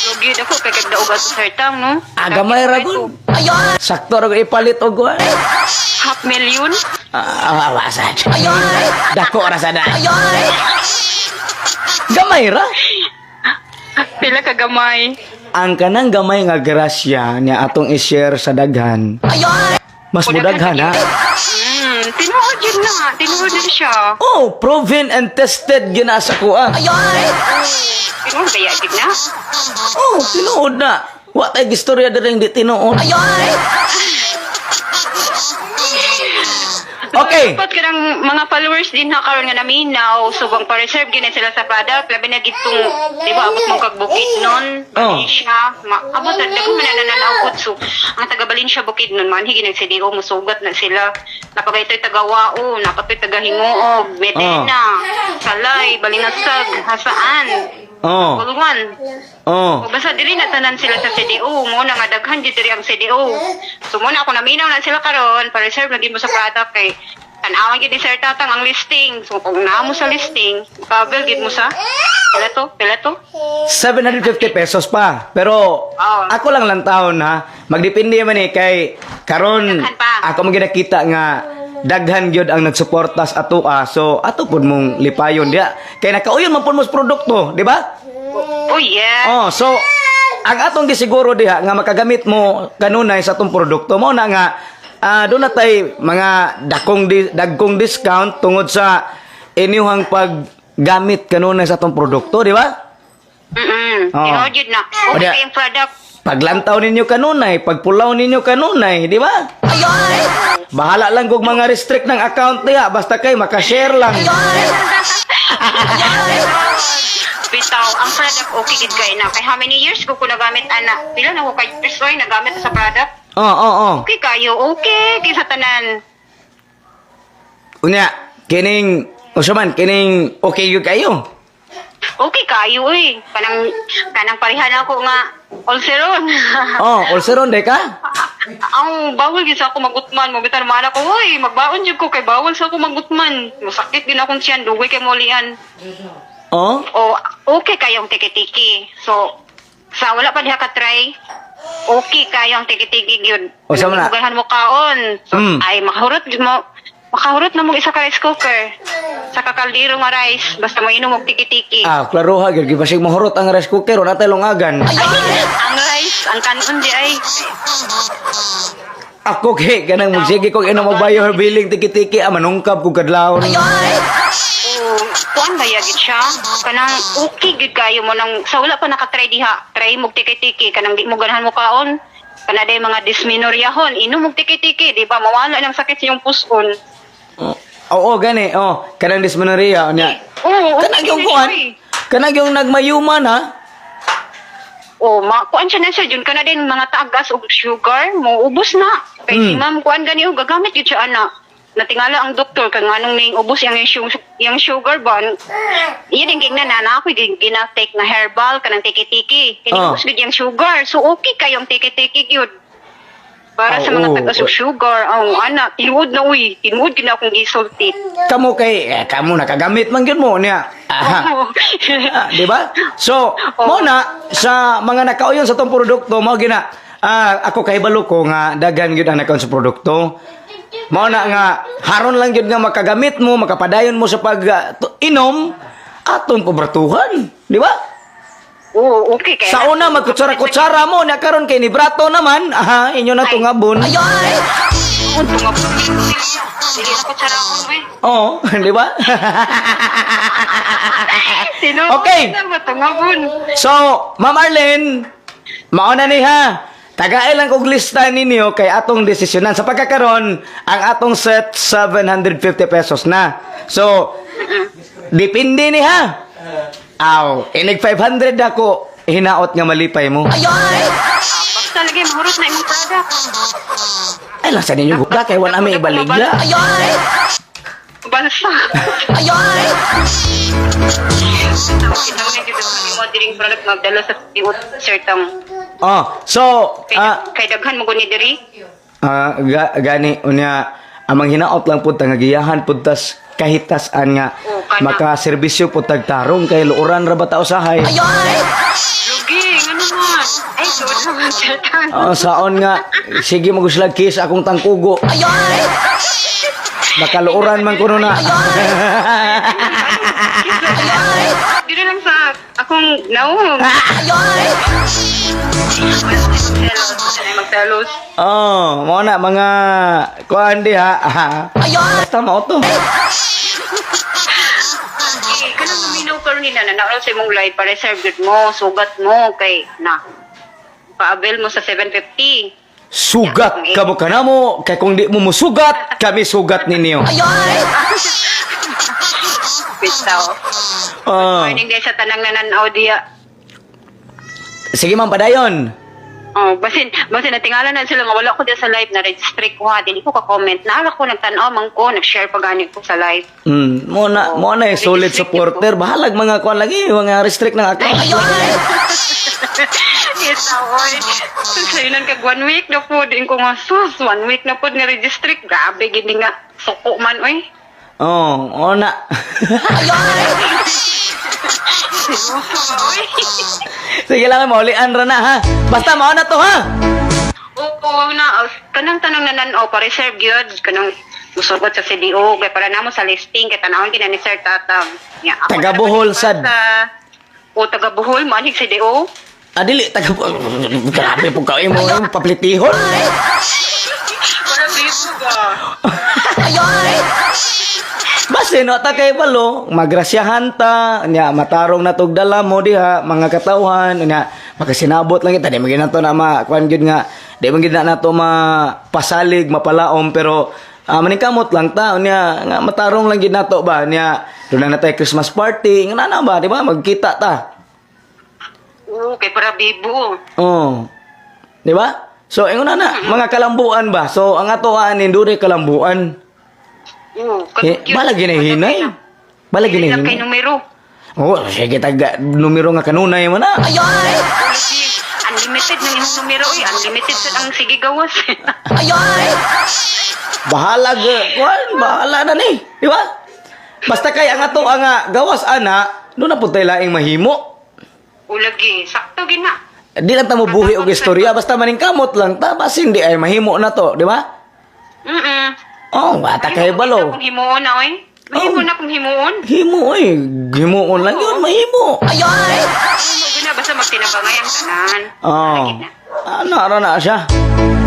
Lagi dako kay kagdaog ato sir tang no. Ah, gamay ra gud. Sakto ra gud ipalit og kuan. Half million. Ah, ah, sad. Dako ra sada. Gamay ra. Pila ka gamay. Ang kanang gamay nga grasya niya atong i-share sa daghan. Mas mudaghan ha. Tinuod yun na. Tinuod din siya. Oh, proven and tested gina sa kuha. Tinuod kaya gid na. Oh, tinuod na. Wa tay istorya diri hindi tinuod. Okay. Dapat kanang mga followers din ha karon nga naminaw, so bang pa-reserve gina sila sa product, labi na gitong, di ba, abot mong kagbukid nun, Oh. Valencia, abot na, daghan man na nananaw so, ang taga Valencia bukid nun, man, higin nag-CDO, musugat na sila. Napagay ito'y taga Wao, napato'y taga Hinguog, Medina, Salay, Balingasag, Hasaan, Oh. Kulungan. Oh. O basta dili na tanan sila sa CDO, mo na nga daghan jud diri ang CDO. So mo na ako naminaw na sila karon, pa-reserve na gid mo sa product kay tan-awan gid ni Sir Tatang ang listing. So kung naa mo sa listing, makaabel gid mo sa pila to, pila to. 750 pesos pa. Pero Oo. ako lang lang taon ha. Magdepende man eh kay karon Daghan pa. ako man ginakita nga daghan gyud ang nagsuporta sa atoa. So ato pud mong lipayon diya. Kay nakauyon man pud mo sa produkto, di ba? Oh yeah. Oh, so ang atong gisiguro diha nga makagamit mo kanunay sa atong produkto mo na nga doon na tay mga dagkong discount tungod sa inyuhang paggamit kanunay sa atong produkto, di ba? Mm. Oo. Tinuod jud na. O, Okay diya. kay ang product. Paglantaw ninyo kanunay, pagpulaw ninyo kanunay, di ba? Bahala lang kung mga restrict ng account diha, basta kay makashare lang. Bitaw, ang product okay gid kay na. Kay how many years ko nagamit ana? Pila na ko kay years oy nagamit sa product? Oo. Okay kayo, okay kay sa tanan. Unya, kining unsa man kining okay gyud kayo. Okay kayo eh. Kanang kanang parehan ako nga ulceron. Oh, ulceron de ka? Ang bawal gyud sa ako magutman mo bitan man ako, oy, magbaon jud ko kay bawal sa ako magutman. Masakit gyud akong tiyan, dugay kay molian. Oh. O okay kayong tiki-tiki. So sa wala pa diha ka try, okay kayong tiki-tiki gyud. O, sa man na? Mugahan mo kaon. So, ay makahurot gyud mo. Makahurot na mo isa ka rice cooker. Sa kakaldero nga rice, basta mo inom og tiki-tiki. Ah, klaro ha, gyud gibasig mahurot ang rice cooker, wala tay lungagan. Ang rice, ang kanon di ay. Ako kay ganang magsige kog inom og bio billing tiki-tiki ah, manungkab kog kadlawon. Oo, kuan ba gid siya? Kanang okay gid kayo mo nang sa wala pa nakatry diha, try mo tiki-tiki kanang di mo ganahan mo kaon. Kana day mga dysmenorrhea-hon, inom og tiki-tiki, di ba? Mawala ng sakit sa iyong puson. Oo, gani. Oh, kanang dysmenorrhea unya. Oo, okay Kanang yung na kuan. siya, eh. Kanang yung nagmayuman ha. Oh, ma kuan siya na siya jud kana din mga tagas og sugar, mo ubos na. Kay si ma'am kuan gani og gagamit gyud siya ana. Natingala ang doktor kay nganong ning ubos yang yang sugar ba. Iya din kay na na ako gina-take na herbal kanang tiki-tiki. Kini Ah. ubos gyud yang sugar. So okay kayong tiki-tiki gyud. Para sa mga Oo. tagas og sugar, ang ana, tinuod na uy, tinuod gyud na akong gisulti. Kamo kay eh, kamo nakagamit man gyud mo niya. Aha. Ah, di ba? So, mo na sa mga nakauyon sa tong produkto mo gina ako kahibalo ko nga daghan gyud ang nakaon sa produkto. Mao na nga haron lang gyud nga makagamit mo, makapadayon mo sa pag inom atong pobratuhan, di ba? Oo, okay kay. Sa una magkutsara-kutsara mo na karon kay ni Brato naman, aha, inyo na tungabon. Sige ako tsarahon, we. Oo, di ba? Tinuod Okay. na matungabon. So, Ma'am Arlene, mauna ni ha. Tagaay lang kog lista ninyo kay atong desisyonan. Sa pagkakaron, ang atong set 750 pesos na. So, depende ni ha. Aw, inig 500 ako, hinaot nga malipay mo. Basta lagi mahurot na imong product. Ay, lang sa ninyo guga, kay wala may ibaligya. Balsa. Ayoy! Kitang medyo daghan nimo diring product magdala sa tiwot sir tang. Oh, so, Kay, kay daghan mo guni diri. Gani unya amang hinaot lang pud ta nga giyahan pud tas kahitasan nga Oo, kana. makaserbisyo pud tag tarong kay luoran ra ba ta usahay. Lugi, ngano man. Ay, suod naman sir tang. Oo, saon nga sige maguslag kiss akong tangkugo. Makaluoran man kuno na. Diri lang sa akong naong. Ayoy! Magselos. Oh, mo na mga kuan diha. Basta mao to. Eh, kanang luminaw karon ni na nanaw sa imong live para reserve gud mo, sugat mo kay na. Paabel mo sa 750. Sugat kamo kanamo kay kung di mo musugat, kami sugat ninyo. Bitaw. Ah. Morning guys sa tanang nananaw diya. Sige ma'am, padayon. Oh, basin basin natingala na sila nga wala ko diya sa live na register ko ha, dili ko ka-comment. Naara ko nagtan-aw man ko, nag-share pa gani ko sa live. Mo na eh, solid supporter. Bahalag mga kuan lagi, mga restrict ng account. Yes, oy. Sayunan kag one week na po din ko nga sus, one week na po ni register. Grabe gini nga suko man oy. Oh, o na. Seryoso oy. Sige lang, maulian ra na ha. Basta mao na to ha. Oo na kanang tanang nanan-aw pa reserve gyud kanang musugot sa CDO kay para namo sa listing kay tanawon gina ni Sir Tatang. Ya, ako Taga na Bohol, naman sad. O taga Bohol man hig CDO. Adili taga grabe po kayo mo paplitihon. Para bibo ba? Basta no ta kay balo, magrasyahan ta, nya matarong na tog dala mo diha mga katawhan, nya makasinabot lang kita di man gyud nato na ma kuan gyud nga di man gyud na nato mapasalig, mapalaom pero maningkamot lang ta nya nga matarong lang gyud nato ba nya doon na natay Christmas party, nga na ba di ba magkita ta. Oo, kay para bibo. Oh. Di ba? So ingon na na, mga kalambuan ba? So ang ato anin dunay kalambuan. Oo, Eh, balag ginahinay. Balag Dili lang ginahinay. kay numero. Oo, sige taga numero nga kanunay mo na. Unlimited ng imong numero oy, unlimited sad ang sige gawas. Bahala kuan, bahala na ni, di ba? Basta kay ang ato ang gawas ana, doon na pud tay laing mahimo. Ulagi, sakto gina. Di lang ta mo buhi og istorya, basta maningkamot lang ta, basin di ay mahimo na to, di ba? Mm. Oh, bata kay balo. Kung himuon na oy. Mahimo na kung himuon. Himo oy, himuon lang yun, mahimo. Mahimo gina basta magtinabangay ang tanan. Oh. Ano, ara na siya.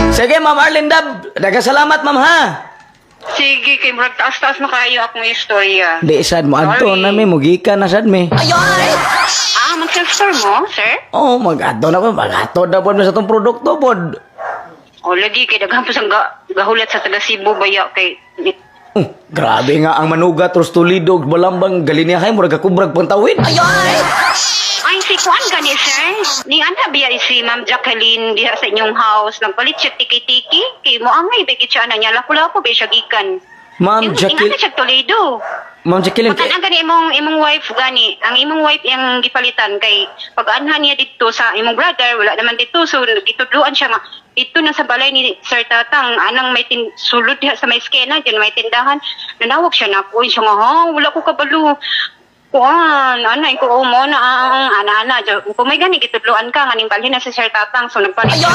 Sige, Ma'am Arlene Dab, daghang salamat, Ma'am ha. Sige, kay murag taas-taas na kayo akong istorya. Di sad mo adto Sorry. na mi mugika na sad mi. Ah, mag-self-store mo, sir? Oh, mag-adto na po, mag-adto na po sa itong produkto pod. O lagi kay daghan po sang gahulat sa taga Cebu baya kay Oh, grabe nga ang manugat, Toledo, Balambang, Galiniahay, murag kubrag pantawid. Ay, si Kuan gani, sir. Ning anha biya si Ma'am Jacqueline diha sa inyong house. Nagpalit siya tiki-tiki. Kay mo angay bigit siya ana niya. Lapo-lapo ba siya gikan. Ma'am Ing Jacqueline, ana siya Toledo. Ma'am Jacqueline, Pag gani imong imong wife gani, ang imong wife yang gipalitan kay pag anha niya didto sa imong brother, wala naman didto so gitudloan siya nga didto na sa balay ni Sir Tatang anang may sulod diha sa may skena diyan may tindahan. Nanawag siya na ko siya nga ha, wala ko kabalo. Kuan, ana ko oh, mo na ang ana ana kung may gani gitudloan ka nganing balhin na si Sir Tatang so nagpalit siya.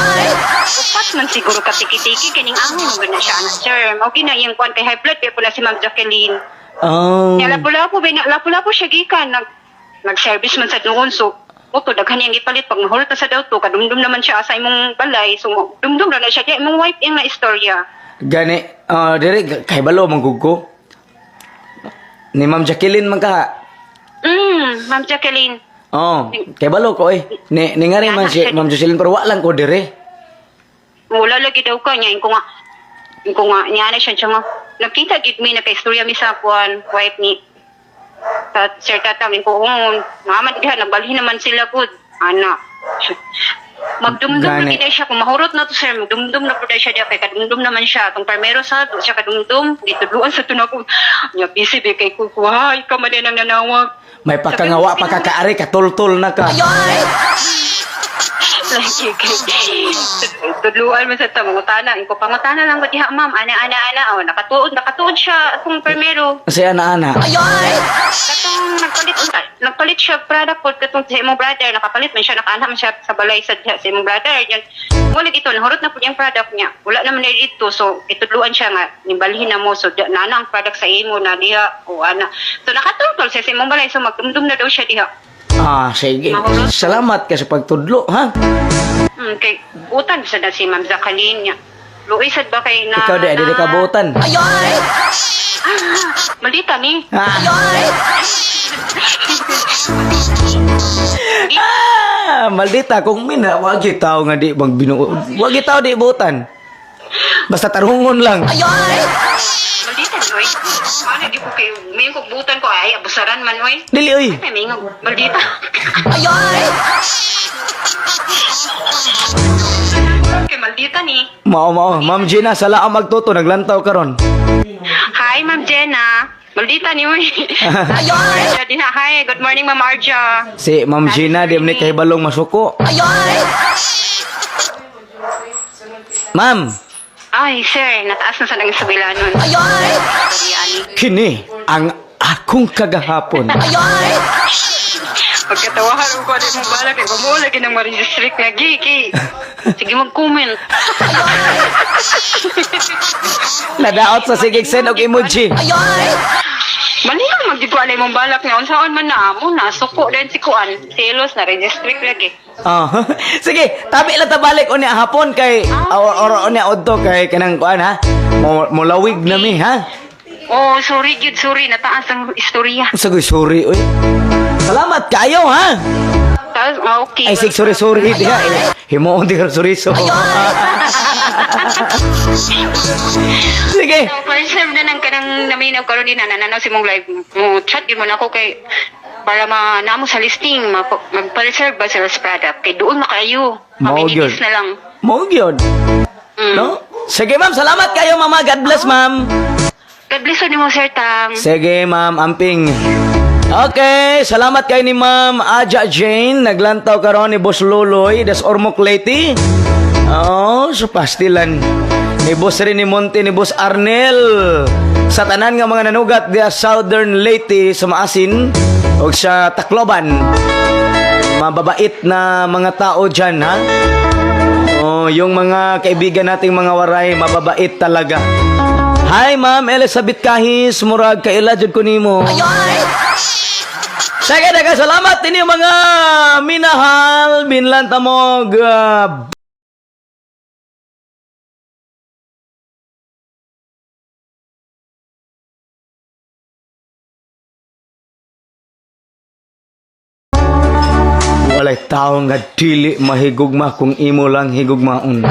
Upat man siguro ka tiki-tiki kining angay mo na siya ana sir. Mao gina iyang kuan kay high blood pero na si Ma'am Jacqueline. oh, Kaya lapu-lapu, lapu-lapu siya gikan. Nag-service man sa noon. So, oto, daghan niyang gipalit. Pag mahulot na sa daw to, kadumdum naman siya sa imong balay. So, dumdum na na siya. Kaya imong wife yung na istorya. gani, dire, kay balo, manggug ko. Ni Ma'am Jacqueline man ka. Ma'am Jacqueline. Oh, kay balo ko eh. Ni nga rin man si Ma'am Jacqueline, pero wa lang ko dire. Wala lagi daw ka niya. Yung ko nga, niya na siya, siya nga, nakita gid mi, nakaistorya mi sa kuan, wife ni Sir Tatang, yung ko, oh, naman diha, nagbalhin naman sila good. Ana. Magdumdum na Gani. gid siya kung mahurot na to sir, magdumdum na po siya diya kay kadumdum naman siya. Tong primero sa to siya kadumdum, gitudluan sa tunako. Nya busy be kay kukuha, ikaw man din ang nanawag. May pakangawa, pakakaari, katultol na ka. Lagi kay tudluan man sa ta mangutana, ko pangutana lang ko diha ma'am, ana ana ana oh, nakatuod nakatuod siya atong primero. Kasi ana-ana. Katong nagpalit unta, nagpalit siya product pod katong sa imong brother, nakapalit man siya, nakaanha man siya sa balay sa diha sa imong brother. Yan. Wala dito, nahurot na po yung product niya. Wala naman na dito, so itudluan siya nga nimbalhin na mo so di, nana ang product sa imo na diha o ana. So nakatultol siya sa imong balay, so magdumdum na daw siya diha. Ah, sige. Salamat ka sa pagtudlo, ha? Kay utan sa na si Ma'am Jacqueline niya. Luoy sad ba kay na Ikaw di, di ka buotan. Malita ni. Ah. Ah, maldita kung mina wa gyud tao nga di magbinuot. Wa gyud tao di buotan. Basta tarungon lang. Maldita, oy. Ano, di ko kayo, may kugbutan ko, ay, abusaran man, oy. Dili oy. Ay, may nga, maldita. Kay maldita ni. Mao mao, Ma'am Gina, sala ang magtuto naglantaw karon. Hi, Ma'am Jenna. Maldita ni, oy. Arja din ha. Hi, good morning, Ma'am Arja. Si Ma'am Gina di man ni kahibalong masuko. Ma'am, Ay, sir, nataas na sa nang isabila nun. Ay! kini ang akong kagahapon. Pagkatawahan ko di mo balak, eh, kumuha lagi ng Marin District nga, giki. Sige, mag-comment. Nadaot sa sigig send og emoji. Mali ka magdiguan mong balak nga unsaon man na amo na suko din si kuan. Selos na registric lagi. Oh. Sige, tabi lang tabalik unya hapon kay or unya odto kay kanang kuan ha. Mo molawig na mi ha. Oh, sorry gyud, sorry nataas ang istorya. Sagoy sorry oy. Salamat kayo ha. Taas, okay. Ay sig sorry sorry diha. Himuon di ka soriso. Sige. So, first time na nang kanang naminaw karon din na nananaw si mong live mo chat gyud mo nako kay para ma namo sa listing magpa-reserve ba sila sa product kay doon na kayo. Mao gyud. Amenities na lang. Mao gyud. No? Sige ma'am, salamat kayo mama. God bless ma'am. God bless mo sir Tang. Sige ma'am, amping. Okay, salamat kay ni Ma'am Aja Jane. Naglantaw karon ni Boss Loloy das Ormoc Leyte. Oh, sa pastilan. Ni Boss rin ni Monte, ni Boss Arnel. Sa tanan nga mga nanugat diya Southern Leyte sa Maasin o sa Tacloban. Mababait na mga tao dyan, ha? Oh, yung mga kaibigan nating mga waray, mababait talaga. Hi, Ma'am Elizabeth Kahis. Murag kaila jud ko nimo. Sige, daghang salamat ninyo mga minahal. Binlan tamog. Walay tao nga dili mahigugma kung imo lang higugmaon.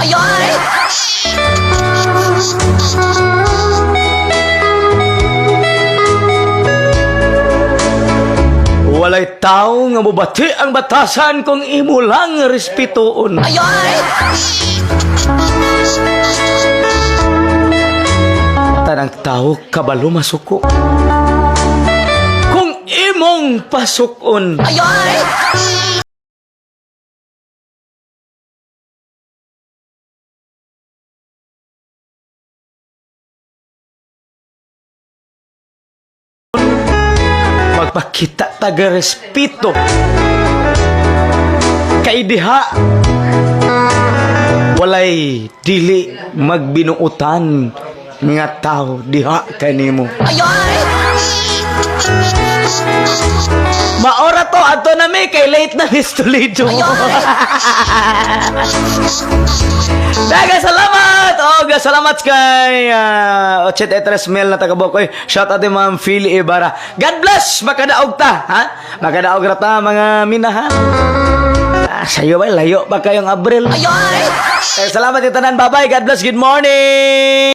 Walay tao nga mobati ang batasan kung imo lang respetuon. Tanang tao kabalo masuko. Kung imong pasukon. Magpakita taga respeto. Kay diha walay dili magbinuutan nga tao diha kanimo. Maora to adto na mi kay late na Miss Toledo. Daga salamat! Oh, salamat kay Ochet Etres Mel na taga-Bokoy. Shout out din Ma'am Philly Ibarra. God bless! Makadaog ta, ha? Makadaog ra ta mga mina, ha? Ah, sayo ba? Layo pa kayong Abril. Eh, salamat yung tanan. Bye-bye. God bless. Good morning!